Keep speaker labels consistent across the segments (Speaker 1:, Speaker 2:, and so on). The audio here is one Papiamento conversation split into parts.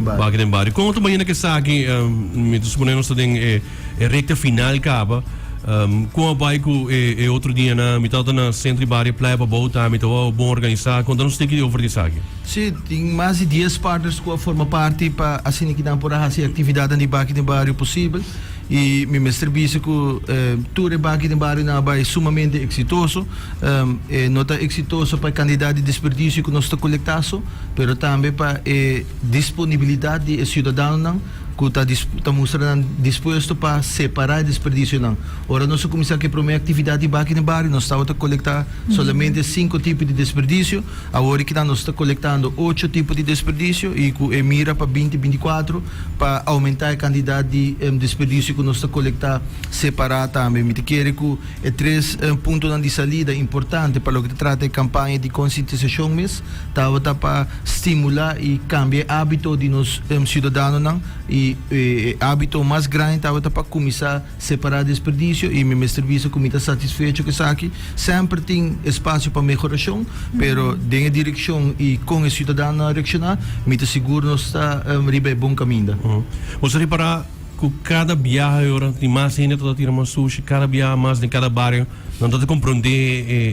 Speaker 1: Bario.
Speaker 2: Baki den Bario. Kon ta bayendo ku esaki? Mi ta supone nos ta den e rekta final kaba. Kon a bai ku e otro dianan? Mi tabata na Sentro di Bario Playa Pabou tambe, tabata bon organisá. Konta nos tiki over di esaki.
Speaker 1: Sí, tin mas di dies partners ku a forma parti pa asina ki nan por a hasi aktividatnan di Baki den Bario posibel. I mi mester bisa ku tur e Baki den Barionan a bai sumamente eksitoso. E no ta eksitoso pa e kantidat di desperdisio ku nos ta kolektá so, pero tambe pa e disponibilidat di e siudadanonan ku ta ta mustra nan dispuesto pa separá e desperdisionan. Ora nos a kuminsá ku e promé aktividat di Baki den Bario, nos tabata kolektá solamente sinku tipo di desperdisio. Awor kinan nos ta kolektando ocho tipo di desperdisio i ku e mira pa binti 24 pa oumentá e kantidat di desperdisio ku nos ta kolektá separá tambe. Mi ta kere ku e tres puntonan di salida importante pa loke ta trata e kampaña di konsientisashon mes tabata pa stimulá i kambia e ábito di nos siudadanonan i e ábito mas grandi tabata pa kuminsá Separá desperdisio i mi mester bisa ku mi ta satisfecho ku esaki. Semper tin espasio pa mehorashon, pero den e direkshon i kon e siudadanonan a reakshoná, mi ta sigur nos ta riba e bon kaminda.
Speaker 2: Bo sa ripará ku kada biaha e ora tin mas hende ta tira mas sushi, kada biaha mas den kada bario. Nan ta ta komprondé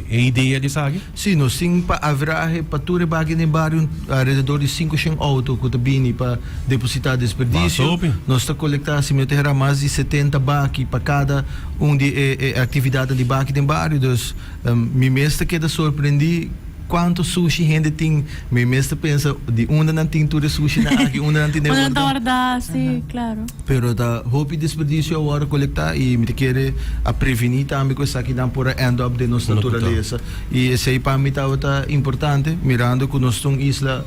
Speaker 2: e idea di esaki?
Speaker 1: Sí, nos tin pa averahe pa tur e baki den bario alrededor di 500 outo ku ta bini pa depositá desperdisio.
Speaker 2: Basta hopi.
Speaker 1: Nos ta kolektá, si mi no ta hera, mas di 70 baki pa kada un di e aktividatnan di baki den bario. Dus mi mes ta keda sorprendí kuantu sushi hende tin. Mi mes ta pensa di unda nan tin tur e sushinan aki, unda nan tin den
Speaker 3: Unda nan ta
Speaker 1: wardá.
Speaker 3: wardá, sí, klaro.
Speaker 1: Pero ta hopi desperdicio a worde colecta y mi ta kere a preveni tambe cu esakinan por a end up den nos naturalesa. Y esey pa mi tabata importante mirando cu nos ta un isla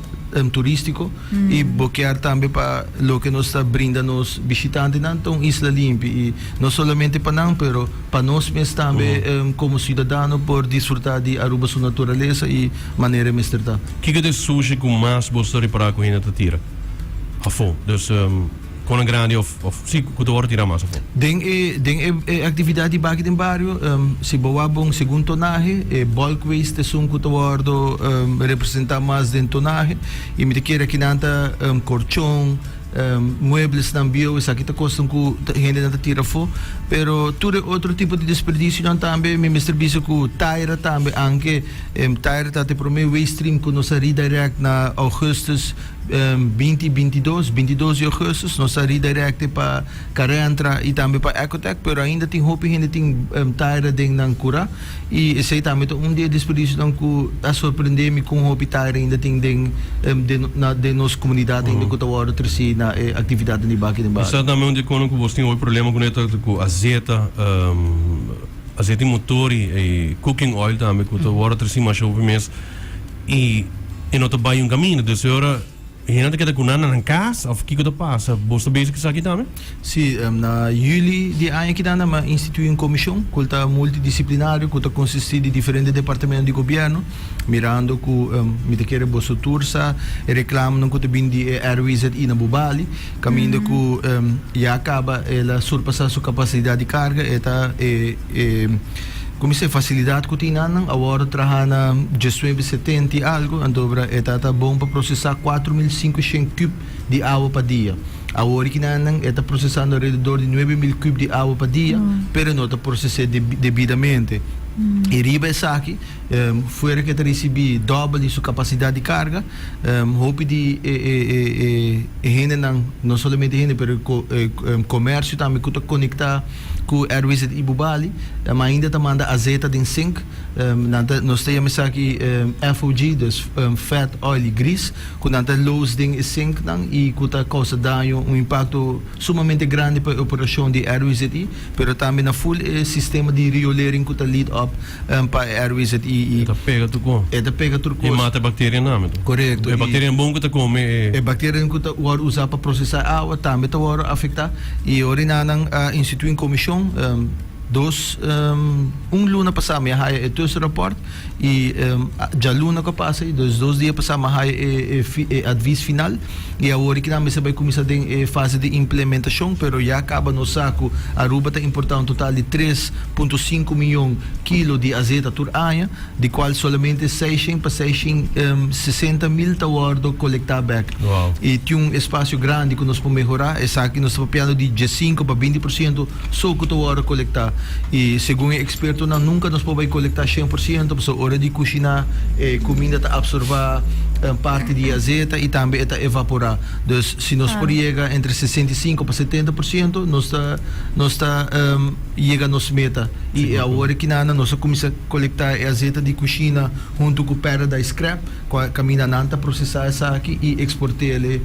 Speaker 1: turistico y bo kier tambe pa loke nos ta brinda nos bishitantenan ta un isla limpi y no solamente pa nan pero pa nos mes tambe como ciudadano por disfruta di Aruba su naturalesa y manera e mester ta.
Speaker 2: Kiko ta e sushi cu mas bo ta ripara cu hende ta tira afo? Dus. Konan grandi of of si ku ta wòrdu tirá mas afó?
Speaker 1: Den e den e e aktividat di baki den bario, si bo wak bon segun tonahe, e bulk waste ta esun ku ta wòrdu representá mas den tonahe i mi ta kere akinan ta korchon, mueblesnan bieu, esaki ta kosnan ku hendenan ta tira afó. Pero tur e otro tipo di desperdisionan tambe mi mester bisa ku taira tambe, anke taira ta e promé waste stream ku nos a redirect na ougùstus. 20 i 22, 22 di augustus, nos a redirecte pa Carentra i tambe pa Ecotec, pero ainda tin hopi hende tin taira den nan cura i esey tambe ta un di e desperdicionan cu a sorprende mi con hopi taira ainda tin den den na den nos comunidad ainda cu ta wordo treci na e actividadnan di baki den
Speaker 2: Esaki
Speaker 1: bario.
Speaker 2: tambe un di e konan cu bos tin hopi problema cune ta cu azeta, azeta di motor i cooking oil tambe cu ta wordo treci masha hopi mes. I e no ta bai un kaminda. Dus e ora hende ta keda ku nan na nan kas òf kiko ta pasa? Bos ta bezig ku esaki tambe?
Speaker 1: Sí, na yüli di e aña aki nan a instituí un komishon ku ta multidisiplinario ku ta konsistí di diferente departamento di gobièrnu, mirando ku mi ta kere boso tur sa e reklamonan ku ta bini di e RWZI na Bubali, kaminda ku ya kaba el a surpasá su kapasidat di karga, e ta e. Kuminsá e fasilidat ku tin nan a wòrdu traha na diesnuebe setenta i algu, anto obra e ta ta bon pa prosesá 4500 kub di awa pa dia. Awor ki nan nan e ta prosesando alrededor di 9000 kub di awa pa dia, pero e no ta proses'é debidamente. I riba esaki, fuera ku e ta risibí dòbel di su kapasidat di karga, hopi di e e e hendenan, no solamente hende pero e komersio tambe ku ta konektá, Ku RWZI Bubali, ma ainda ta manda azeta den sink. Nan ta, nos ta yama esaki FOG, dus fat, oil i gris, ku nan ta los den e sinknan i ku ta kousa daño, un impakto sumamente grandi pa e operashon di RWZI, pero tambe na ful e sistema di riolering ku ta lead up pa e RWZI i.
Speaker 2: E ta pega tur kos.
Speaker 1: E ta pega tur kos.
Speaker 2: E mata e bakterianan tambe.
Speaker 1: Korekto.
Speaker 2: E bakterianan bon ku ta kome e.
Speaker 1: E bakterianan ku ta wòrdu usá pa prosesá e awa tambe ta wòrdu afektá. I ora nan a instituí un komishon. Dos un luna pasá mi a haya e tussenrapport i djaluna ku a pasa ei, dus dos dia pasá mi a haya e e advies final i awor aki nan mester bai kuminsá den e fase di implementashon pero ya kaba nos sa ku Aruba ta importá un total di 3.5 miyon kilo di azeta tur aña di kual solamente 600 pa 660 mil ta wòrdu kolektá bèk i tin un espasio grandi ku nos por mehorá esaki nos ta papiando di 15 pa 20% So ku ta wòrdu kolektá. I segun e ekspertonan nunka nos por bai kolektá 100% pasobra ora di kushiná e kuminda ta apsorbá parti di e azeta i tambe e ta evaporá. Dus si nos por yega entre 65 pa 70% nos ta nos ta yega nos meta. I awor kinan nos a kuminsá kolektá e azeta di kushina huntu ku Paradise Scrap kua kaminda nan ta prosesá esaki i eksport'é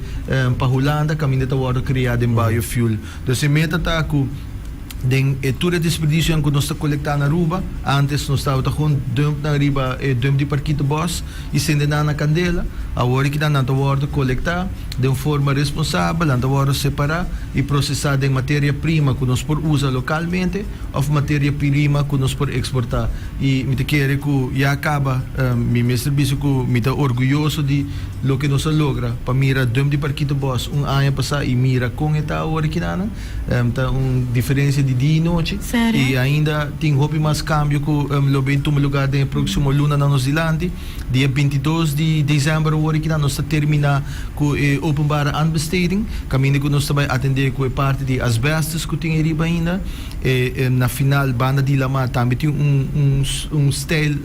Speaker 1: pa Hulanda kaminda ta wòrdu kreá den biofuel. Dus e meta ta ku den e tur e desperdisionan ku nos ta kolektá na Aruba, antes nos tabata gewoon dump nan riba e dump di Parkietenbos i sende nan na kandela, awor aki nan nan ta wòrdu kolektá den un forma responsabel, nan ta wòrdu separá i prosesá den materia prima ku nos por usa lokalmente òf materia prima ku nos por eksportá. I mi ta kere ku ya kaba mi mester bisa ku mi ta orguyoso di Loke nos a logra pa mira dump di Parkietenbos un aña pasá i mira kon e ta awor akinanan, ta un diferensia di dia i nochi.
Speaker 3: Serio?
Speaker 1: I ainda tin hopi mas kambio ku lo bin tuma lugá den e próksimo lunanan nos dilanti. Dia 22 di desèmber awor akinan nos ta terminá ku e openbare aanbesteding, kaminda ku nos ta bai atendé ku e parti di asbestos ku tin ariba ainda. E na final banda di Lamar tambe tin un un steil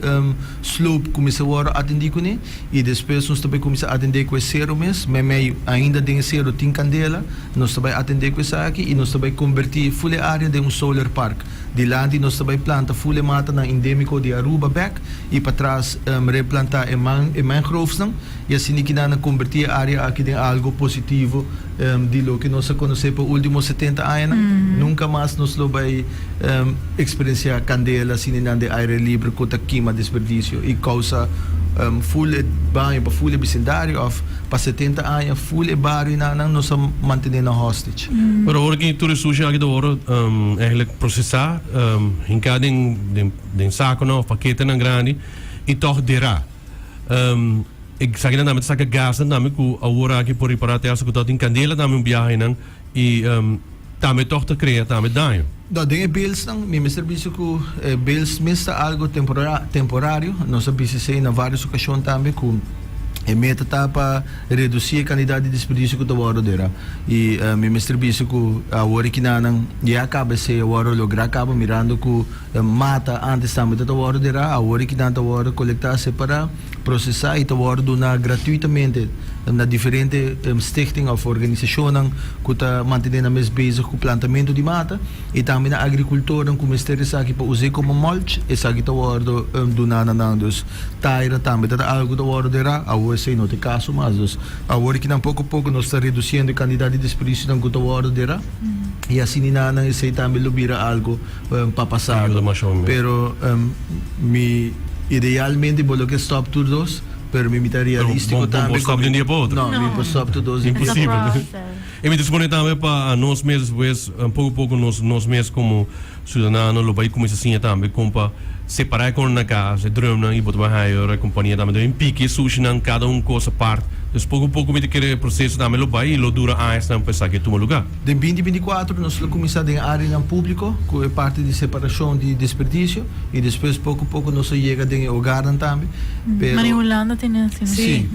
Speaker 1: slope ku mester wòrdu atendí kuné. I despues nos ta bai kuminsá atendé ku e sero mes. Meimei ainda den e sero tin kandela. Nos ta bai atendé ku esaki i nos ta bai kombertí ful e área den un solar park. Dilanti nos ta bai planta ful e matanan endémiko di Aruba bèk i patras replantá e man e mangrovesnan i asina kinan nan kombertí e área aki den algu positivo di loke nos a konosé pa último 70 añanan. Nunka mas nos lo bai eksperensiá kandela asina nan den aire libre ku ta kima desperdisio i kousa ful e baño pa ful e bisindario òf pa 70 aña ful e barionan nos a mantené nan hostage.
Speaker 2: Pero awor ki tur e sushi aki ta wòrdu eigenlijk prosesá, hinká den den sakonan òf paketenan grandi i tòg derá. Esakinan tambe ta saka gasnan tambe ku awor aki por ripará te hasta ku ta tin kandela tambe un biaha einan i tambe tòg ta krea tambe daño.
Speaker 1: No, den e bilsnan mi mester bisa ku e bils mes ta algu temporario. Nos a bisa esei na vários okashon tambe ku e meta ta pa redusí e kantidat di desperdisio ku ta wòrdu dera. I mi mester bisa ku awor e kinanan ya kaba esei a wòrdu lográ kaba mirando ku mata antes tambe ta ta wòrdu dera, awor e kinan ta wòrdu kolektá separá, prosesá i ta wòrdu duná gratuitamente na diferente stichting òf organisashonnan ku ta mantené nan mes bezig ku plantamentu di mata i tambe na agrikultornan ku mester esaki pa us'é komo mulch, esaki ta wòrdu duná na nan. Dus taira tambe ta algu ku ta wòrdu derá, awor esei no ta e kaso mas. Dus awor ki nan poko poko nos ta redusiendo e kantidat di desperdisionan ku ta wòrdu derá i asina nan esei tambe lo bira algu pa pasado. Pero mi idealmente bo lo ke stop tur dos, pero mi mi ta realistico
Speaker 2: tambe. Bo por stop di un dia pa otro.
Speaker 1: No, mi por stop tur dos di un dia pa otro.
Speaker 2: Imposibel. E mi ta supone tambe pa nos mes despues poco poco nos nos mes como ciudadano lo bay cuminsa siña tambe con pa separa e con na cas, e drumnan y bo ta bay haya ora e compania tambe ta bin piki e sushinan cada un cos apart. Dus poco poco mi ta kere e proceso tambe lo bay y lo dura añasnan pa esaki tuma lugar.
Speaker 1: Den 2024 nos lo kuminsá den áreanan públiko ku e parti di separashon di desperdisio i despues poko poko nos lo yega den e hogarnan tambe.
Speaker 3: Pero Mari Hulanda tene asina.
Speaker 1: Sí,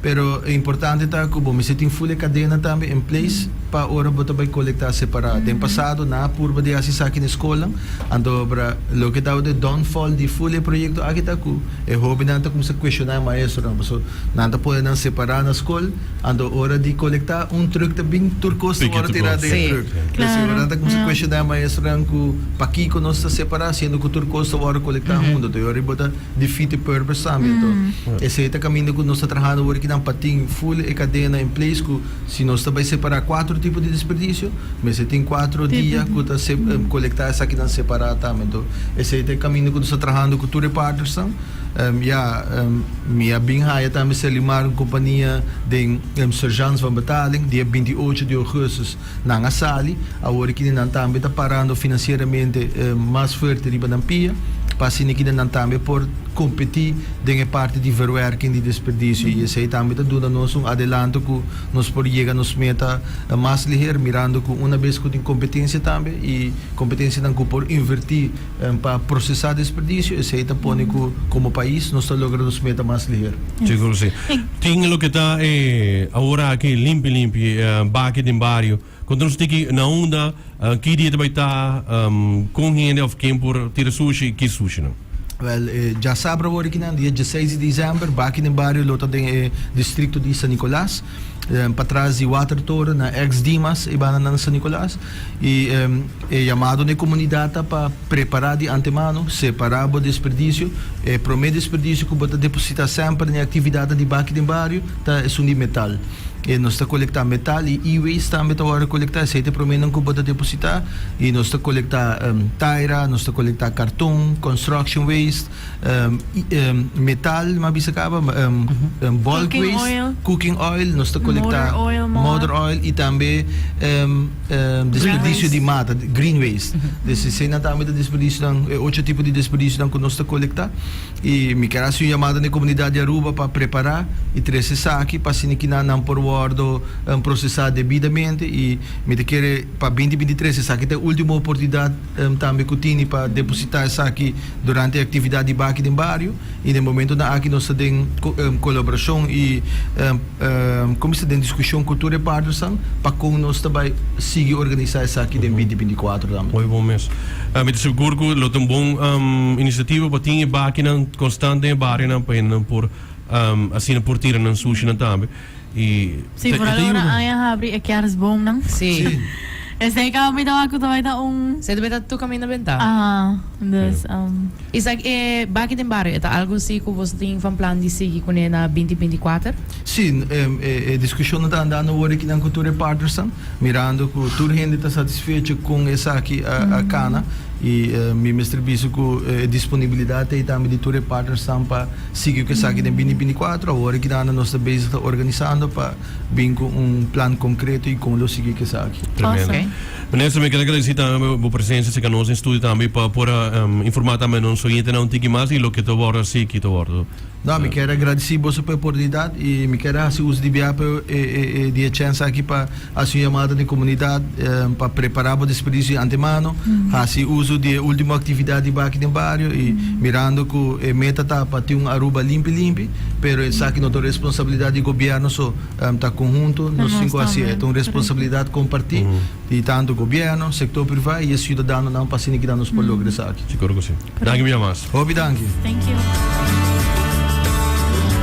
Speaker 1: pero e importante ta ku bo mester tin ful e kadena tambe in place pa ora bo ta bai kolektá separá. Den pasado nan a purba di hasi esaki na e skolnan, anto obra loke tabata e downfall di ful e proyekto aki ta ku e hóbennan ta kuminsá kuestioná e maestronan pasobra nan ta pone nan separá na skol. Anto ora di kolektá un trùk ta bin tur kos ta wòrdu tirá den e trùk. Pues ora nan ta kuminsá kuestioná e maestronan ku pakiko nos ta separá siendo ku tur kos ta wòrdu kolektá huntu. Anto e ora bo ta defeat e purpose tambe. Anto esei ta kaminda ku nos ta trahando. awor kinan pa tin full e cadena in place cu si nos ta bay separa cuatro tipo di desperdicio, mester tin cuatro dia cu ta colecta esakinan separa tambe. Enton esey ta e caminda cu nos ta trahando cu tur e partnersnan. Ya, mi a bin haya tambe Serlimar un compania den Sergeants van Betaling dia 28 di augustus nan a sali. Awor kende nan tambe ta parando financieramente mas fuerte riba nan pia pa asina kende nan tambe por competi den e parti di verwerking di desperdicio y esey tambe ta duna nos un adelanto cu nos por yega nos meta mas liher mirando cu una bes cu tin competencia tambe y competencianan cu por inverti Pa procesa desperdicio, esey ta pone cu como pais nos ta logra nos meta mas liher.
Speaker 2: Sigur si. Tin loke ta e awor aki limpi limpi baki den bario. Konta nos tiki na unda, ki dia ta bai ta, kon hende of ken por tira sushi i ki sushinan.
Speaker 1: Wel, djasabra awor akinan, dia dieseis di december, baki den bario lo ta den e districto di San Nicolas, patras di Watertoren na ex Dimas e banda nan San Nicolas. I e yamado na e komunidat ta pa prepará di antemano, separá bo desperdisio. E promé desperdisio ku bo ta depositá semper na e aktividatnan di baki den bario ta esun di metal. E nos ta kolektá metal i e-waste tambe ta wòrdu kolektá. Esei ta e proménan ku bo ta depositá. I nos ta kolektá taira, nos ta kolektá karton, construction waste, metal, mi a bisa kaba, bulk waste, cooking oil, nos ta kolektá motor oil i tambe desperdisio di mata, green waste. Dus eseinan tambe ta desperdisionan, e ocho tipo di desperdisionan ku nos ta kolektá. I mi kier hasi un yamada na e komunidat di Aruba pa prepará i trese esaki pa asina kinan nan por wòrdu prosesá debidamente i mi ta kere pa 2023 esaki ta e último oportunidat tambe ku tini pa depositá esaki Durante e actividad di baki den bario y den momentonan aki nos ta den colaboracion y como se den discusion cu tur e partnersnan pa con nos ta bay sigui organisa esaki den 2024 tambe.
Speaker 2: Hopi bon mes. Mi ta sigur cu lo ta un bon iniciativa pa tin e bakinan constant den e barionan pa hendenan por asina por tira nan sushinan tambe. Y
Speaker 3: Sí, vooral ora aña habri e kerstboomnan.
Speaker 4: Sí.
Speaker 3: Esei kaba mi ta wak ku ta bai ta un.
Speaker 4: Esei ta bai ta tur kaminda benta.
Speaker 3: Aha, dus.
Speaker 4: Isaac, e baki den bario e ta algu si ku boso tin van plan di sigui kuné na 2024?
Speaker 1: Sí, e diskushonnan ta andando awor akinan ku tur e partnersnan, mirando ku tur hende ta satisfecho kon esaki a kana i mi mester bisa ku e disponibilidat ei tambe di tur e partnersnan pa Sigui ku esaki den 2024, awor aki nan nos ta bezig ta organisando pa bin ku un plan konkreto i kon lo sigui ku esaki.
Speaker 2: Tremendo. Minister, mi kere agradeci tambe bo presencia cerca nos den studio tambe pa por a informa tambe nos oyentenan un tiki mas di loke ta wordo haci, ki ta wordo.
Speaker 1: No, mi kier a gradeci boso pa e oportunidad y mi kier a haci uso di bia pa e di e chance aki pa haci un yamada den comunidad pa prepara bo desperdicio di antemano, haci uso di e ultimo actividad di baki den bario y mirando cu e meta ta pa tin un Aruba limpi limpi, pero esaki no ta un responsabilidad di gobierno so, ta conhunto nos tin cu haci, e ta un responsabilidad comparti di tanto gobierno, sector priva y e ciudadanonan pa asina kita nos por logra esaki.
Speaker 2: Sigur cu si. Danki bia mas.
Speaker 1: Hopi danki.
Speaker 3: Thank you.